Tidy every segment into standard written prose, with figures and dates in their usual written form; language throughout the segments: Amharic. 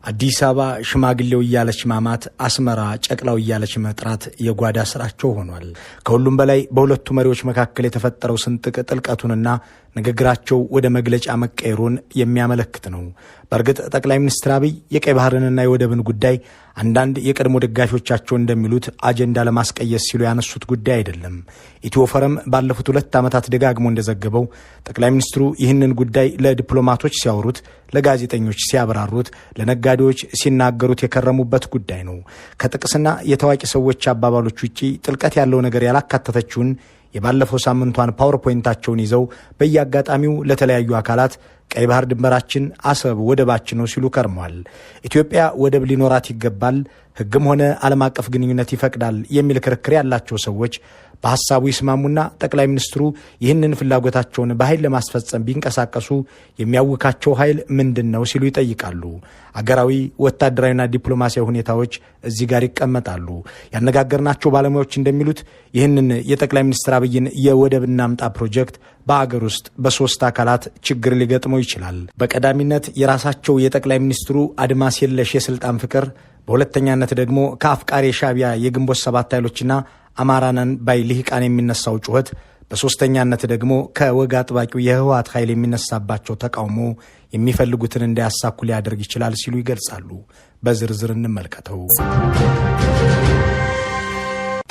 አዲስ አበባ ሽማግሌው እያለች ማማት፣ አስመራ ጨቅላው እያለች መጥራት የጓዳ ስራቸው ሆኗል። ከሁሉም በላይ በሁለቱ መሪዎች መካከል የተፈጠረው ስንጥቅ ጥልቀቱንና ንግግራቸው ወደ መግለጫ መቀየሩን የሚያመለክት ነው። በእርግጥ ጠቅላይ ሚኒስትር አብይ የቀይ ባህርንና የወደብን ጉዳይ አንዳንድ የቀድሞ ደጋፊዎቻቸው እንደሚሉት አጀንዳ ለማስቀየስ ሲሉ ያነሱት ጉዳይ አይደለም። ኢትዮ ፎረም ባለፉት 2 ዓመታት ደጋግሞ እንደዘገበው ጠቅላይ ሚኒስትሩ ይህንን ጉዳይ ለዲፕሎማቶች ሲያወሩት፣ ለጋዜጠኞች ሲያብራሩት፣ ለነጋዴዎች ሲናገሩት የከረሙበት ጉዳይ ነው። ከጥቅስና የታዋቂ ሰዎች አባባሎች ውጪ ጥልቀት ያለው ነገር ያላካተተችውን የባለፈው ሳምንቷን PowerPoint ኣቸውን ይዘው በየአጋጣሚው ለተለያዩ አካላት ቀይ ባህር ድንበራችን፣ አሰብ ወደባችን ነው ሲሉ ከርመዋል። ኢትዮጵያ ወደብ ሊኖራት ይገባል፣ ሕግም ሆነ ዓለም አቀፍ ግንኙነት ይፈቅዳል የሚል ክርክር ያላቸው ሰዎች በሐሳቡ ይስማሙና ጠቅላይ ሚኒስትሩ ይህንን ፍላጎታቸውን በኃይል ለማስፈጸም ቢንቀሳቀሱ የሚያውካቸው ኃይል ምንድን ነው ሲሉ ይጠይቃሉ። አገራዊ ወታደራዊና ዲፕሎማሲያዊ ሁኔታዎች እዚህ ጋር ይቀመጣሉ። ያነጋገርናቸው ባለሙያዎች እንደሚሉት ይህንን የጠቅላይ ሚኒስትር አብይን የወደብ እናምጣ ፕሮጀክት በአገር ውስጥ በ3 አካላት ችግር ሊገጥመው ይችላል። በቀዳሚነት የራሳቸው የጠቅላይ ሚኒስትሩ አድማስ የለሽ የስልጣን ፍቅር፣ በሁለተኛነት ደግሞ ከአፍቃሪ ሻዕቢያ የግንቦት 7 ኃይሎችና አማራነን ባይ ልሂቃን የሚነሳው ጩኸት፣ በሶስተኛነት ደግሞ ከወግ አጥባቂው የህወሓት ኃይል የሚነሳባቸው ተቃውሞ የሚፈልጉትን እንዳያሳኩ ሊያደርግ ይችላል ሲሉ ይገልጻሉ። በዝርዝር እንመልከተው።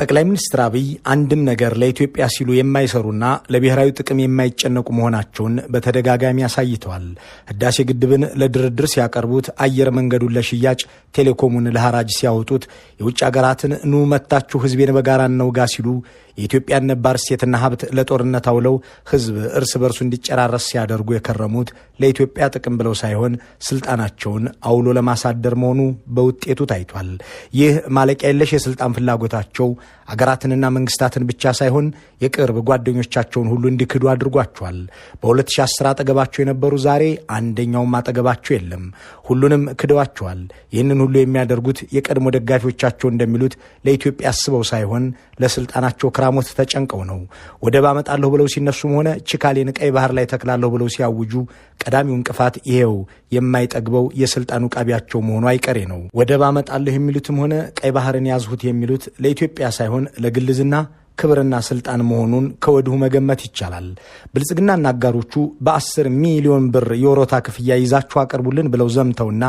ጠቅላይ ሚኒስትር አብይ አንድም ነገር ለኢትዮጵያ ሲሉ የማይሰሩና ለብሔራዊ ጥቅም የማይጨነቁ መሆናቸውን በተደጋጋሚ አሳይተዋል። ህዳሴ ግድብን ለድርድር ሲያቀርቡት፣ አየር መንገዱን ለሽያጭ፣ ቴሌኮሙን ለሐራጅ ሲያወጡት፣ የውጭ ሀገራትን ኑ መታችሁ ህዝቤን በጋራ እንውጋ ሲሉ፣ የኢትዮጵያን ነባር እሴትና ሀብት ለጦርነት አውለው ህዝብ እርስ በርሱ እንዲጨራረስ ሲያደርጉ የከረሙት ለኢትዮጵያ ጥቅም ብለው ሳይሆን ስልጣናቸውን አውሎ ለማሳደር መሆኑ በውጤቱ ታይቷል። ይህ ማለቂያ የለሽ የስልጣን ፍላጎታቸው አገራትንና መንግስታትን ብቻ ሳይሆን የቅርብ ጓደኞቻቸውን ሁሉ እንዲክዱ አድርጓቸዋል። በ2010 አጠገባቸው የነበሩ ዛሬ አንደኛውም አጠገባቸው የለም። ሁሉንም ክደዋቸዋል። ይህንን ሁሉ የሚያደርጉት የቀድሞ ደጋፊዎቻቸው እንደሚሉት ለኢትዮጵያ አስበው ሳይሆን ለስልጣናቸው ክራሞት ተጨንቀው ነው። ወደብ አመጣለሁ ብለው ሲነሱም ሆነ ችካሌን ቀይ ባህር ላይ ተክላለሁ ብለው ሲያውጁ ቀዳሚው እንቅፋት ይሄው የማይጠግበው የስልጣኑ ቃቢያቸው መሆኑ አይቀሬ ነው። ወደብ አመጣለሁ የሚሉትም ሆነ ቀይ ባህርን ያዝሁት የሚሉት ለኢትዮጵያ ሳይሆን ለግልዝና ክብርና ስልጣን መሆኑን ከወዲሁ መገመት ይቻላል። ብልጽግናና አጋሮቹ በ10 ሚሊዮን ብር የወሮታ ክፍያ ይዛችሁ አቅርቡልን ብለው ዘምተውና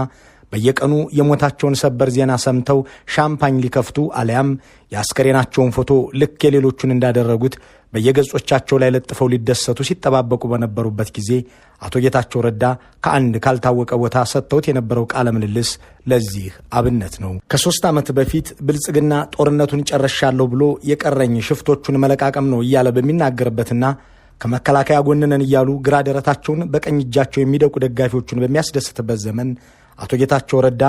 በየቀኑ የሞታቸውን ሰበር ዜና ሰምተው ሻምፓኝ ሊከፍቱ አሊያም የአስከሬናቸውን ፎቶ ልክ የሌሎቹን እንዳደረጉት በየገጾቻቸው ላይ ለጥፈው ሊደሰቱ ሲጠባበቁ በነበሩበት ጊዜ አቶ ጌታቸው ረዳ ከአንድ ካልታወቀ ቦታ ሰጥተውት የነበረው ቃለ ምልልስ ለዚህ አብነት ነው። ከ3 ዓመት በፊት ብልጽግና ጦርነቱን ጨርሻለሁ ብሎ የቀረኝ ሽፍቶቹን መለቃቀም ነው እያለ በሚናገርበትና ከመከላከያ ጎን ነን እያሉ ግራ ደረታቸውን በቀኝ እጃቸው የሚደቁ ደጋፊዎቹን በሚያስደስትበት ዘመን አቶ ጌታቸው ረዳ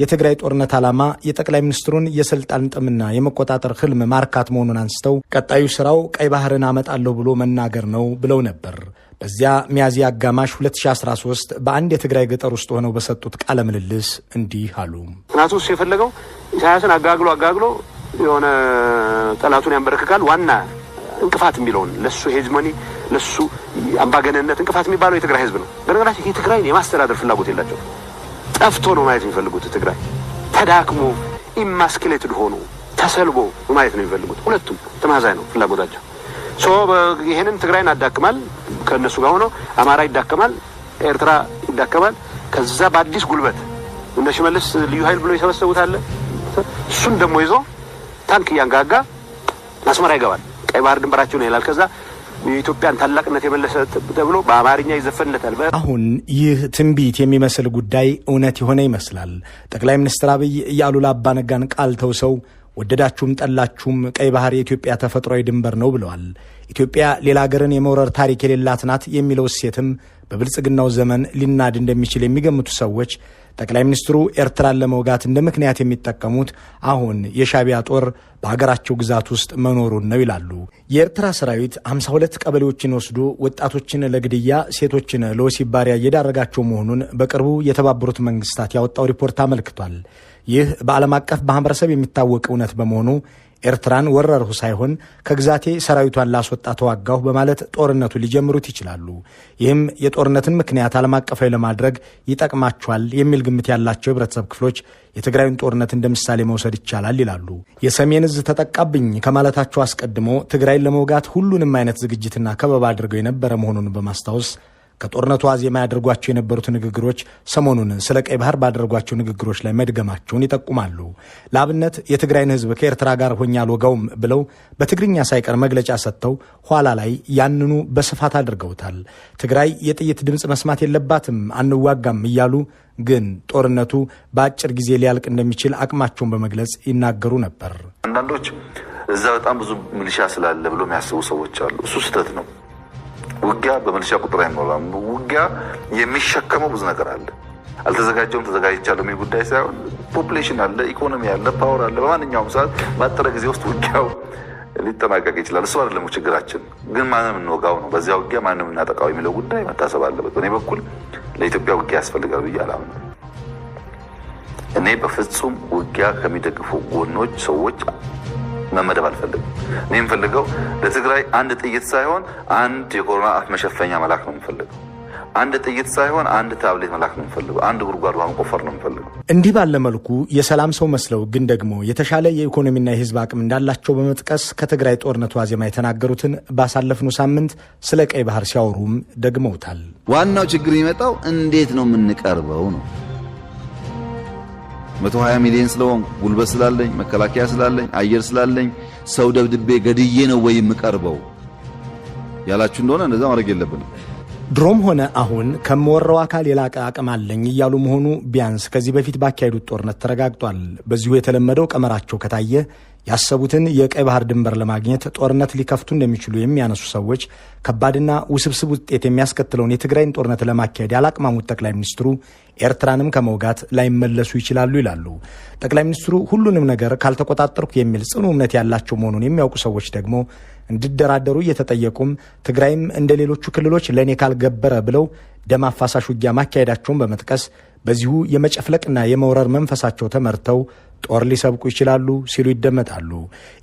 የትግራይ ጦርነት ዓላማ የጠቅላይ ሚኒስትሩን የስልጣን ጥምና የመቆጣጠር ህልም ማርካት መሆኑን አንስተው ቀጣዩ ስራው ቀይ ባህርን አመጣለሁ ብሎ መናገር ነው ብለው ነበር። በዚያ ሚያዝያ አጋማሽ 2013 በአንድ የትግራይ ገጠር ውስጥ ሆነው በሰጡት ቃለ ምልልስ እንዲህ አሉ። ምክንያቱ እሱ የፈለገው ኢሳያስን አጋግሎ አጋግሎ የሆነ ጠላቱን ያንበረክካል። ዋና እንቅፋት የሚለውን ለሱ hegemony ለሱ አምባገነንነት እንቅፋት የሚባለው የትግራይ ህዝብ ነው። በነገራችን የትግራይን የማስተዳደር ፍላጎት የላቸውም። ጠፍቶ ነው ማየት የሚፈልጉት። ትግራይ ተዳክሞ emasculated ሆኖ ተሰልቦ ማየት ነው የሚፈልጉት። ሁለቱም ተመሳሳይ ነው ፍላጎታቸው። ይሄንን ትግራይን አዳክማል ከእነሱ ጋር ሆኖ አማራ ይዳከማል፣ ኤርትራ ይዳከማል። ከዛ በአዲስ ጉልበት እነ ሽመልስ ልዩ ኃይል ብሎ የሰበሰቡት አለ። እሱን ደግሞ ይዞ ታንክ እያንጋጋ አስመራ ይገባል። ቀይ ባህር ድንበራቸው ነው ይላል። ከዛ የኢትዮጵያን ታላቅነት የመለሰ ተብሎ በአማርኛ ይዘፈንለታል። አሁን ይህ ትንቢት የሚመስል ጉዳይ እውነት የሆነ ይመስላል። ጠቅላይ ሚኒስትር አብይ የአሉላ አባ ነጋን ቃል ተውሰው ወደዳችሁም ጠላችሁም ቀይ ባህር የኢትዮጵያ ተፈጥሯዊ ድንበር ነው ብለዋል። ኢትዮጵያ ሌላ ሀገርን የመውረር ታሪክ የሌላት ናት የሚለው እሴትም በብልጽግናው ዘመን ሊናድ እንደሚችል የሚገምቱ ሰዎች ጠቅላይ ሚኒስትሩ ኤርትራን ለመውጋት እንደ ምክንያት የሚጠቀሙት አሁን የሻዕቢያ ጦር በሀገራቸው ግዛት ውስጥ መኖሩን ነው ይላሉ። የኤርትራ ሰራዊት 52 ቀበሌዎችን ወስዶ ወጣቶችን ለግድያ፣ ሴቶችን ለወሲብ ባሪያ እየዳረጋቸው መሆኑን በቅርቡ የተባበሩት መንግስታት ያወጣው ሪፖርት አመልክቷል። ይህ በዓለም አቀፍ ማህበረሰብ የሚታወቅ እውነት በመሆኑ ኤርትራን ወረርሁ ሳይሆን ከግዛቴ ሰራዊቷን ላስወጣ ተዋጋሁ በማለት ጦርነቱ ሊጀምሩት ይችላሉ። ይህም የጦርነትን ምክንያት ዓለም አቀፋዊ ለማድረግ ይጠቅማቸዋል የሚል ግምት ያላቸው የህብረተሰብ ክፍሎች የትግራዩን ጦርነት እንደ ምሳሌ መውሰድ ይቻላል ይላሉ። የሰሜን እዝ ተጠቃብኝ ከማለታቸው አስቀድሞ ትግራይን ለመውጋት ሁሉንም አይነት ዝግጅትና ከበባ አድርገው የነበረ መሆኑን በማስታወስ ከጦርነቱ ዋዜማ ያደርጓቸው የነበሩት ንግግሮች ሰሞኑን ስለ ቀይ ባህር ባደረጓቸው ንግግሮች ላይ መድገማቸውን ይጠቁማሉ። ለአብነት የትግራይን ህዝብ ከኤርትራ ጋር ሆኜ አልወጋውም ብለው በትግርኛ ሳይቀር መግለጫ ሰጥተው ኋላ ላይ ያንኑ በስፋት አድርገውታል። ትግራይ የጥይት ድምፅ መስማት የለባትም፣ አንዋጋም እያሉ ግን ጦርነቱ በአጭር ጊዜ ሊያልቅ እንደሚችል አቅማቸውን በመግለጽ ይናገሩ ነበር። አንዳንዶች እዛ በጣም ብዙ ሚሊሻ ስላለ ብሎ የሚያስቡ ሰዎች አሉ። እሱ ስህተት ነው። ውጊያ በሚሊሻ ቁጥር አይሞላም። ውጊያ የሚሸከመው ብዙ ነገር አለ። አልተዘጋጀውም ተዘጋጅቻለሁ የሚል ጉዳይ ሳይሆን population አለ፣ ኢኮኖሚ አለ፣ power አለ። በማንኛውም ሰዓት ባጠረ ጊዜ ውስጥ ውጊያው ሊጠናቀቅ ይችላል። እሱ አይደለም ችግራችን፣ ግን ማንም እንወጋው ነው። በዚያ ውጊያ ማንም እናጠቃው የሚለው ጉዳይ መታሰብ አለበት። በእኔ በኩል ለኢትዮጵያ ውጊያ ያስፈልጋል ብዬ አላምንም። እኔ በፍጹም ውጊያ ከሚደግፉ ጎኖች ሰዎች መመደብ አልፈልግም። እኔ የምፈልገው ለትግራይ አንድ ጥይት ሳይሆን አንድ የኮሮና አፍ መሸፈኛ መላክ ነው የምፈልገው። አንድ ጥይት ሳይሆን አንድ ታብሌት መላክ ነው የምፈልገው። አንድ ጉድጓድ ውሃ መቆፈር ነው የምፈልገው። እንዲህ ባለ መልኩ የሰላም ሰው መስለው ግን ደግሞ የተሻለ የኢኮኖሚና የሕዝብ አቅም እንዳላቸው በመጥቀስ ከትግራይ ጦርነት ዋዜማ የተናገሩትን ባሳለፍነው ሳምንት ስለ ቀይ ባህር ሲያወሩም ደግመውታል። ዋናው ችግር የሚመጣው እንዴት ነው የምንቀርበው ነው። 120 ሚሊዮን ስለሆንኩ ጉልበት ስላለኝ መከላከያ ስላለኝ አየር ስላለኝ ሰው ደብድቤ ገድዬ ነው ወይ የምቀርበው ያላችሁ እንደሆነ እንደዛ ማድረግ የለብንም። ድሮም ሆነ አሁን ከምወረው አካል የላቀ አቅም አለኝ እያሉ መሆኑ ቢያንስ ከዚህ በፊት ባካሄዱት ጦርነት ተረጋግጧል። በዚሁ የተለመደው ቀመራቸው ከታየ ያሰቡትን የቀይ ባህር ድንበር ለማግኘት ጦርነት ሊከፍቱ እንደሚችሉ የሚያነሱ ሰዎች ከባድና ውስብስብ ውጤት የሚያስከትለውን የትግራይን ጦርነት ለማካሄድ ያላቅማሙት ጠቅላይ ሚኒስትሩ ኤርትራንም ከመውጋት ላይመለሱ ይችላሉ ይላሉ። ጠቅላይ ሚኒስትሩ ሁሉንም ነገር ካልተቆጣጠርኩ የሚል ጽኑ እምነት ያላቸው መሆኑን የሚያውቁ ሰዎች ደግሞ እንዲደራደሩ እየተጠየቁም ትግራይም እንደ ሌሎቹ ክልሎች ለእኔ ካልገበረ ብለው ደም አፋሳሽ ውጊያ ማካሄዳቸውን በመጥቀስ በዚሁ የመጨፍለቅና የመውረር መንፈሳቸው ተመርተው ጦር ሊሰብቁ ይችላሉ ሲሉ ይደመጣሉ።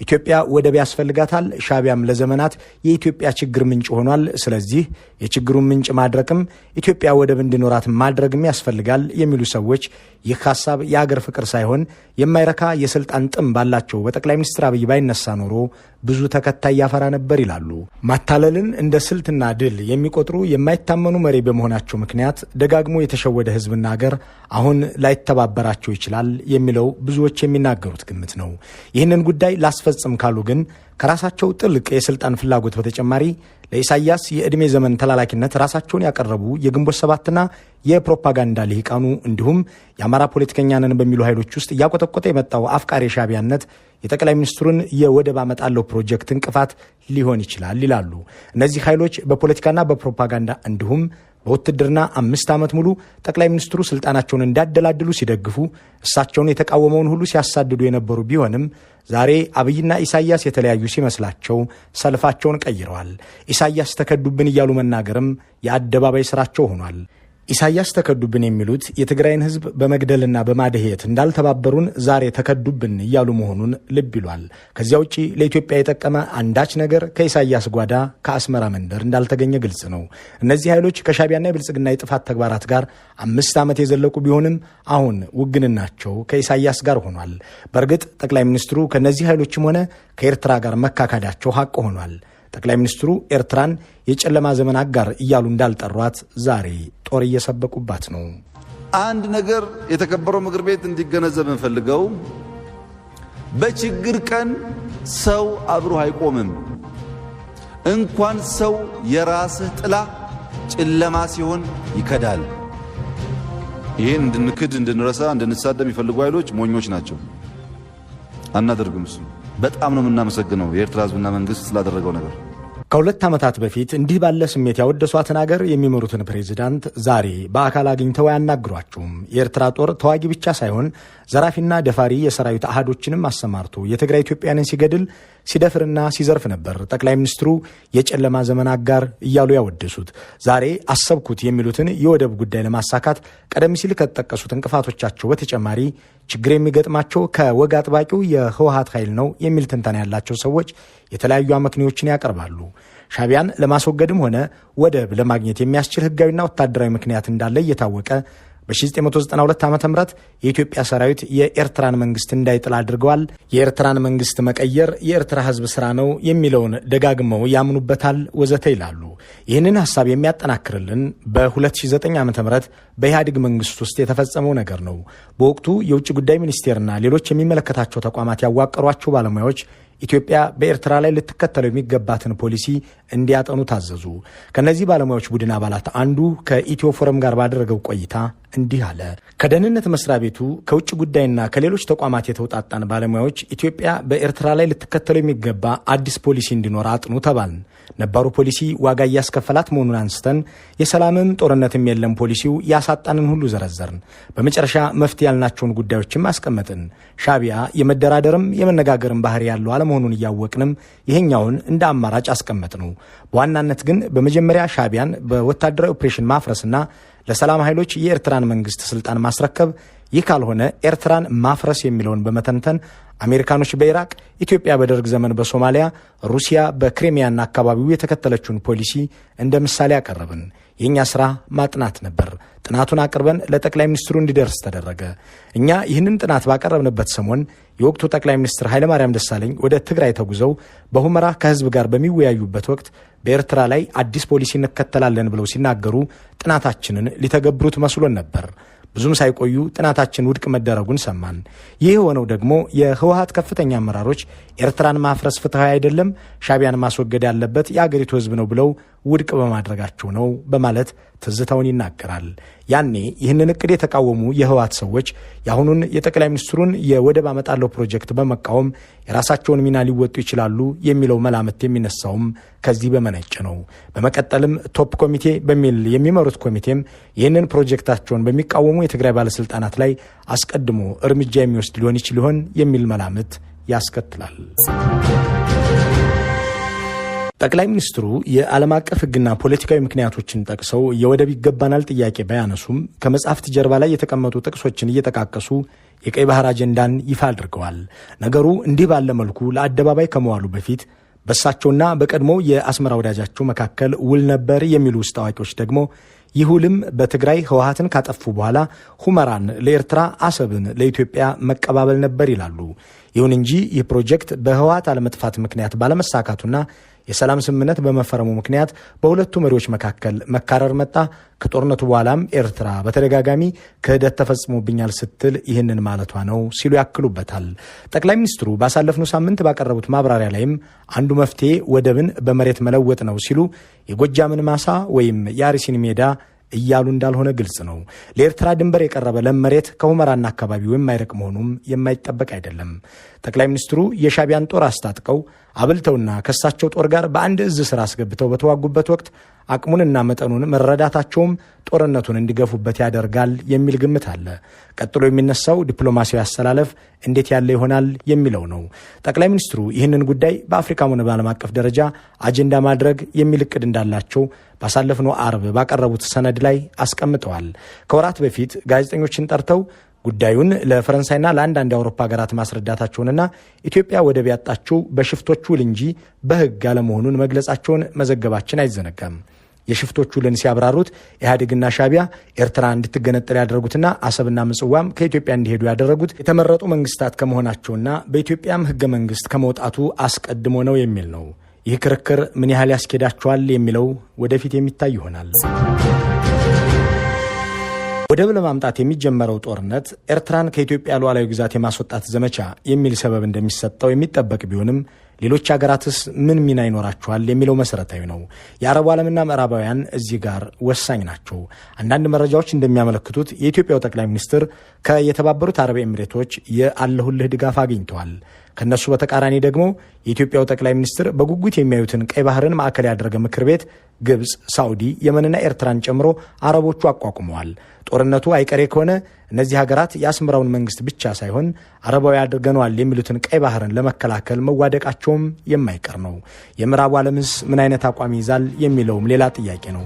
ኢትዮጵያ ወደብ ያስፈልጋታል፣ ሻዕቢያም ለዘመናት የኢትዮጵያ ችግር ምንጭ ሆኗል። ስለዚህ የችግሩን ምንጭ ማድረቅም ኢትዮጵያ ወደብ እንዲኖራት ማድረግም ያስፈልጋል የሚሉ ሰዎች ይህ ሀሳብ የአገር ፍቅር ሳይሆን የማይረካ የስልጣን ጥም ባላቸው በጠቅላይ ሚኒስትር አብይ ባይነሳ ኖሮ ብዙ ተከታይ ያፈራ ነበር ይላሉ። ማታለልን እንደ ስልትና ድል የሚቆጥሩ የማይታመኑ መሪ በመሆናቸው ምክንያት ደጋግሞ የተሸወደ ሕዝብና አገር አሁን ላይተባበራቸው ይችላል የሚለው ብዙዎች የሚናገሩት ግምት ነው። ይህንን ጉዳይ ላስፈጽም ካሉ ግን ከራሳቸው ጥልቅ የስልጣን ፍላጎት በተጨማሪ ለኢሳያስ የዕድሜ ዘመን ተላላኪነት ራሳቸውን ያቀረቡ የግንቦት ሰባትና የፕሮፓጋንዳ ልሂቃኑ እንዲሁም የአማራ ፖለቲከኛ ነን በሚሉ ኃይሎች ውስጥ እያቆጠቆጠ የመጣው አፍቃሪ ሻዕቢያነት የጠቅላይ ሚኒስትሩን የወደብ አመጣለሁ ፕሮጀክት እንቅፋት ሊሆን ይችላል ይላሉ። እነዚህ ኃይሎች በፖለቲካና በፕሮፓጋንዳ እንዲሁም በውትድርና 5 ዓመት ሙሉ ጠቅላይ ሚኒስትሩ ስልጣናቸውን እንዳደላድሉ ሲደግፉ፣ እሳቸውን የተቃወመውን ሁሉ ሲያሳድዱ የነበሩ ቢሆንም ዛሬ አብይና ኢሳያስ የተለያዩ ሲመስላቸው ሰልፋቸውን ቀይረዋል። ኢሳያስ ተከዱብን እያሉ መናገርም የአደባባይ ስራቸው ሆኗል። ኢሳያስ ተከዱብን የሚሉት የትግራይን ሕዝብ በመግደልና በማደህየት እንዳልተባበሩን ዛሬ ተከዱብን እያሉ መሆኑን ልብ ይሏል። ከዚያ ውጪ ለኢትዮጵያ የጠቀመ አንዳች ነገር ከኢሳያስ ጓዳ ከአስመራ መንደር እንዳልተገኘ ግልጽ ነው። እነዚህ ኃይሎች ከሻዕቢያና የብልጽግና የጥፋት ተግባራት ጋር 5 ዓመት የዘለቁ ቢሆንም አሁን ውግንናቸው ከኢሳያስ ጋር ሆኗል። በእርግጥ ጠቅላይ ሚኒስትሩ ከእነዚህ ኃይሎችም ሆነ ከኤርትራ ጋር መካካዳቸው ሐቅ ሆኗል። ጠቅላይ ሚኒስትሩ ኤርትራን የጨለማ ዘመን አጋር እያሉ እንዳልጠሯት ዛሬ ጦር እየሰበቁባት ነው። አንድ ነገር የተከበረው ምክር ቤት እንዲገነዘብ እንፈልገው፣ በችግር ቀን ሰው አብሮ አይቆምም። እንኳን ሰው የራስህ ጥላ ጨለማ ሲሆን ይከዳል። ይሄን እንድንክድ፣ እንድንረሳ፣ እንድንሳደብ የሚፈልጉ ኃይሎች ሞኞች ናቸው። አናደርግም። እሱ በጣም ነው የምናመሰግነው የኤርትራ ሕዝብና መንግስት ስላደረገው ነገር። ከ2 ዓመታት በፊት እንዲህ ባለ ስሜት ያወደሷትን አገር የሚመሩትን ፕሬዚዳንት ዛሬ በአካል አግኝተው አያናግሯቸውም። የኤርትራ ጦር ተዋጊ ብቻ ሳይሆን ዘራፊና ደፋሪ የሰራዊት አሃዶችንም አሰማርቶ የትግራይ ኢትዮጵያንን ሲገድል ሲደፍርና ሲዘርፍ ነበር ጠቅላይ ሚኒስትሩ የጨለማ ዘመን አጋር እያሉ ያወደሱት። ዛሬ አሰብኩት የሚሉትን የወደብ ጉዳይ ለማሳካት ቀደም ሲል ከተጠቀሱት እንቅፋቶቻቸው በተጨማሪ ችግር የሚገጥማቸው ከወግ አጥባቂው የህወሓት ኃይል ነው የሚል ትንተና ያላቸው ሰዎች የተለያዩ አመክንዮችን ያቀርባሉ። ሻዕቢያን ለማስወገድም ሆነ ወደብ ለማግኘት የሚያስችል ህጋዊና ወታደራዊ ምክንያት እንዳለ እየታወቀ በ1992 ዓ.ም የኢትዮጵያ ሰራዊት የኤርትራን መንግስት እንዳይጥል አድርገዋል። የኤርትራን መንግስት መቀየር የኤርትራ ህዝብ ስራ ነው የሚለውን ደጋግመው ያምኑበታል፣ ወዘተ ይላሉ። ይህንን ሀሳብ የሚያጠናክርልን በ2009 ዓ.ም በኢህአዴግ መንግስት ውስጥ የተፈጸመው ነገር ነው። በወቅቱ የውጭ ጉዳይ ሚኒስቴርና ሌሎች የሚመለከታቸው ተቋማት ያዋቀሯቸው ባለሙያዎች ኢትዮጵያ በኤርትራ ላይ ልትከተለው የሚገባትን ፖሊሲ እንዲያጠኑ ታዘዙ። ከነዚህ ባለሙያዎች ቡድን አባላት አንዱ ከኢትዮ ፎረም ጋር ባደረገው ቆይታ እንዲህ አለ። ከደህንነት መስሪያ ቤቱ፣ ከውጭ ጉዳይና ከሌሎች ተቋማት የተውጣጣን ባለሙያዎች ኢትዮጵያ በኤርትራ ላይ ልትከተለው የሚገባ አዲስ ፖሊሲ እንዲኖር አጥኑ ተባልን። ነባሩ ፖሊሲ ዋጋ እያስከፈላት መሆኑን አንስተን የሰላምም ጦርነትም የለም ፖሊሲው ያሳጣንን ሁሉ ዘረዘርን። በመጨረሻ መፍትሄ ያልናቸውን ጉዳዮችም አስቀመጥን። ሻዕቢያ የመደራደርም የመነጋገርም ባህሪ ያለው አለመሆኑን እያወቅንም ይሄኛውን እንደ አማራጭ አስቀመጥነው። በዋናነት ግን በመጀመሪያ ሻዕቢያን በወታደራዊ ኦፕሬሽን ማፍረስና ለሰላም ኃይሎች የኤርትራን መንግስት ስልጣን ማስረከብ፣ ይህ ካልሆነ ኤርትራን ማፍረስ የሚለውን በመተንተን አሜሪካኖች በኢራቅ፣ ኢትዮጵያ በደርግ ዘመን በሶማሊያ፣ ሩሲያ በክሬሚያና አካባቢው የተከተለችውን ፖሊሲ እንደ ምሳሌ አቀረብን። የእኛ ስራ ማጥናት ነበር። ጥናቱን አቅርበን ለጠቅላይ ሚኒስትሩ እንዲደርስ ተደረገ። እኛ ይህንን ጥናት ባቀረብንበት ሰሞን የወቅቱ ጠቅላይ ሚኒስትር ኃይለማርያም ደሳለኝ ወደ ትግራይ ተጉዘው በሁመራ ከህዝብ ጋር በሚወያዩበት ወቅት በኤርትራ ላይ አዲስ ፖሊሲ እንከተላለን ብለው ሲናገሩ ጥናታችንን ሊተገብሩት መስሎን ነበር። ብዙም ሳይቆዩ ጥናታችን ውድቅ መደረጉን ሰማን። ይህ የሆነው ደግሞ የህወሓት ከፍተኛ አመራሮች ኤርትራን ማፍረስ ፍትሐዊ አይደለም፣ ሻዕቢያን ማስወገድ ያለበት የአገሪቱ ህዝብ ነው ብለው ውድቅ በማድረጋቸው ነው በማለት ትዝታውን ይናገራል። ያኔ ይህንን እቅድ የተቃወሙ የህወሓት ሰዎች የአሁኑን የጠቅላይ ሚኒስትሩን የወደብ አመጣለሁ ፕሮጀክት በመቃወም የራሳቸውን ሚና ሊወጡ ይችላሉ የሚለው መላምት የሚነሳውም ከዚህ በመነጨ ነው። በመቀጠልም top ኮሚቴ በሚል የሚመሩት ኮሚቴም ይህንን ፕሮጀክታቸውን በሚቃወሙ የትግራይ ባለስልጣናት ላይ አስቀድሞ እርምጃ የሚወስድ ሊሆን ይችል ይሆን የሚል መላምት ያስከትላል። ጠቅላይ ሚኒስትሩ የዓለም አቀፍ ሕግና ፖለቲካዊ ምክንያቶችን ጠቅሰው የወደብ ይገባናል ጥያቄ ባያነሱም ከመጽሐፍት ጀርባ ላይ የተቀመጡ ጥቅሶችን እየጠቃቀሱ የቀይ ባህር አጀንዳን ይፋ አድርገዋል። ነገሩ እንዲህ ባለ መልኩ ለአደባባይ ከመዋሉ በፊት በእሳቸውና በቀድሞ የአስመራ ወዳጃቸው መካከል ውል ነበር የሚሉ ውስጥ አዋቂዎች ደግሞ ይህ ውልም በትግራይ ህወሓትን ካጠፉ በኋላ ሁመራን ለኤርትራ፣ አሰብን ለኢትዮጵያ መቀባበል ነበር ይላሉ። ይሁን እንጂ ይህ ፕሮጀክት በህወሓት አለመጥፋት ምክንያት ባለመሳካቱና የሰላም ስምምነት በመፈረሙ ምክንያት በሁለቱ መሪዎች መካከል መካረር መጣ። ከጦርነቱ በኋላም ኤርትራ በተደጋጋሚ ክህደት ተፈጽሞብኛል ስትል ይህንን ማለቷ ነው ሲሉ ያክሉበታል። ጠቅላይ ሚኒስትሩ ባሳለፍነው ሳምንት ባቀረቡት ማብራሪያ ላይም አንዱ መፍትሄ ወደብን በመሬት መለወጥ ነው ሲሉ የጎጃምን ማሳ ወይም የአርሲን ሜዳ እያሉ እንዳልሆነ ግልጽ ነው። ለኤርትራ ድንበር የቀረበ ለም መሬት ከሁመራና አካባቢው የማይርቅ መሆኑም የማይጠበቅ አይደለም። ጠቅላይ ሚኒስትሩ የሻዕቢያን ጦር አስታጥቀው አብልተውና ከሳቸው ጦር ጋር በአንድ እዝ ስራ አስገብተው በተዋጉበት ወቅት አቅሙንና መጠኑን መረዳታቸውም ጦርነቱን እንዲገፉበት ያደርጋል የሚል ግምት አለ። ቀጥሎ የሚነሳው ዲፕሎማሲያዊ አሰላለፍ እንዴት ያለ ይሆናል የሚለው ነው። ጠቅላይ ሚኒስትሩ ይህንን ጉዳይ በአፍሪካም ሆነ በዓለም አቀፍ ደረጃ አጀንዳ ማድረግ የሚል እቅድ እንዳላቸው ባሳለፍነው አርብ ባቀረቡት ሰነድ ላይ አስቀምጠዋል። ከወራት በፊት ጋዜጠኞችን ጠርተው ጉዳዩን ለፈረንሳይና ለአንዳንድ የአውሮፓ ሀገራት ማስረዳታቸውንና ኢትዮጵያ ወደብ ያጣችው በሽፍቶች ውል እንጂ በሕግ አለመሆኑን መግለጻቸውን መዘገባችን አይዘነጋም። የሽፍቶች ውልን ሲያብራሩት ኢህአዴግና ሻዕቢያ ኤርትራ እንድትገነጠል ያደረጉትና አሰብና ምጽዋም ከኢትዮጵያ እንዲሄዱ ያደረጉት የተመረጡ መንግስታት ከመሆናቸውና በኢትዮጵያም ሕገ መንግስት ከመውጣቱ አስቀድሞ ነው የሚል ነው። ይህ ክርክር ምን ያህል ያስኬዳቸዋል የሚለው ወደፊት የሚታይ ይሆናል። ወደብ ለማምጣት የሚጀመረው ጦርነት ኤርትራን ከኢትዮጵያ ሉዓላዊ ግዛት የማስወጣት ዘመቻ የሚል ሰበብ እንደሚሰጠው የሚጠበቅ ቢሆንም ሌሎች ሀገራትስ ምን ሚና ይኖራቸዋል የሚለው መሰረታዊ ነው። የአረቡ ዓለምና ምዕራባውያን እዚህ ጋር ወሳኝ ናቸው። አንዳንድ መረጃዎች እንደሚያመለክቱት የኢትዮጵያው ጠቅላይ ሚኒስትር ከየተባበሩት አረብ ኤሚሬቶች የአለሁልህ ድጋፍ አግኝተዋል። ከእነሱ በተቃራኒ ደግሞ የኢትዮጵያው ጠቅላይ ሚኒስትር በጉጉት የሚያዩትን ቀይ ባህርን ማዕከል ያደረገ ምክር ቤት ግብፅ፣ ሳዑዲ፣ የመንና ኤርትራን ጨምሮ አረቦቹ አቋቁመዋል። ጦርነቱ አይቀሬ ከሆነ እነዚህ ሀገራት የአስመራውን መንግስት ብቻ ሳይሆን አረባዊ አድርገነዋል የሚሉትን ቀይ ባህርን ለመከላከል መዋደቃቸውም የማይቀር ነው። የምዕራቡ ዓለምስ ምን አይነት አቋም ይይዛል የሚለውም ሌላ ጥያቄ ነው።